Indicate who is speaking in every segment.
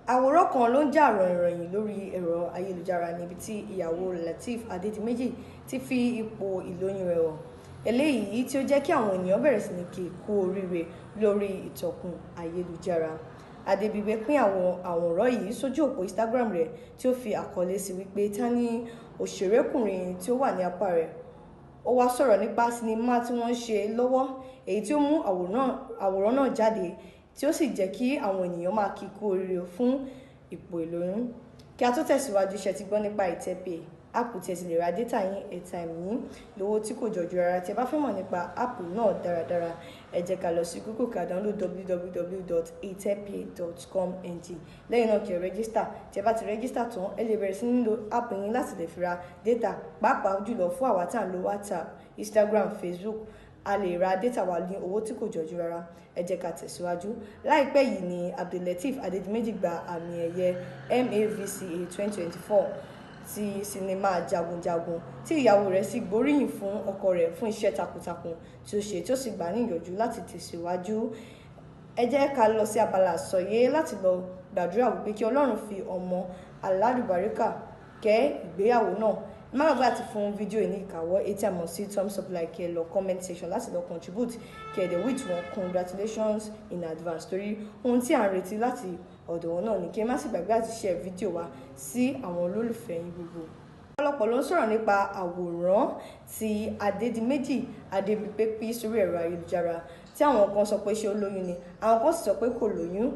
Speaker 1: Àwòrán kan ló ń jà ròhìnròhìn lórí ẹ̀rọ ayélujára níbi tí ìyàwó Lateef Adédiméjì ti fi ipò ìlóyún rẹ̀ hàn, eléyìí tí ó jẹ́ kí àwọn ènìyàn bẹ̀rẹ̀ sí ní kí i kú oríire lórí ìtàkùn ayélujára. Adébimpé pín àwọn àwòrán yìí sójú òpó Instagram rẹ̀ tí ó fi àkọlé sí wípé "Ta ni òṣèrékùnrin tí ó wà ní apá rẹ̀?" Ó wá sọ̀rọ̀ nípa sinimá tí wọ́n ń ṣe lọ́wọ́, èyí tí ó mú àwòrán náà jáde tí ó sì jẹ́ kí àwọn ènìyàn máa kí i kú oríire fún ipò ìlóyún. Kí a tó tẹ̀síwájú, ṣé ẹ ti gbọ́ nípa Ìtẹ́pay, áàpù tí ẹ ti lè ra dátà yín, airtime yín lówó tí kò jọjú rárá. Tí ẹ bá fẹ́ mọ̀ nípa áàpù náà dáradára, ẹ jẹ́ ká lọ sí Google ká download www.itepay.com.ng. Lẹ́yìn náà kí ẹ register. Tí ẹ bá ti register tán, ẹ lè bẹ̀rẹ̀ sí ní lo áàpù yín láti lè fi ra data, pàápàá jùlọ fún àwa tí à ń lo WhatsApp, Instagram, Facebook. A lè ra data wa ní owó tí kò jọjú rárá. Ẹ jẹ́ ká tẹ̀síwájú. Láìpẹ́ yìí ni Abdulateef Adédiméjì gba àmì ẹ̀yẹ MAVCA 2024 ti sinimá Jagunjagun, tí ìyàwó rẹ̀ sì gbóríyìn fún ọkọ rẹ̀ fún iṣẹ́ takuntakun tí ó ṣe tí ó sì gbà á níyànjú láti tẹ̀síwájú. Ẹ jẹ́ ká lọ sí abala àsọyé láti lọ gbàdúrà wípé kí Ọlọ́run fi ọmọ alálùbáríkà kẹ́ ìgbéyàwó náà. Má gbàgbé àti fún fídíò yìí ní ìkàwọ́ etí àmọ́ sí thumbs up, like, kí ẹ lọ comment section láti lọ contribute, kí ẹ dẹ̀ wish wọn congratulations in advance, torí ohun tí à ń retí láti ọ̀dọ̀ wọn náà ni. Kí ẹ má sì gbàgbé àti share fídíò wa sí àwọn olólùfẹ́ yín gbogbo. Ọ̀pọ̀lọpọ̀ ló ń sọ̀rọ̀ nípa àwòrán tí Adédiméjì Adébímpé pín sórí ẹ̀rọ ayélujára, tí àwọn kan sọ pé ṣé ó lóyún ni, àwọn kan sì sọ pé kò lóyún.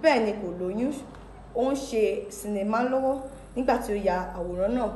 Speaker 1: Bẹ́ẹ̀ ni kò lóyún, ó ń ṣe sinimá lọ́wọ́ nígbà tí ó ya àwòrán náà.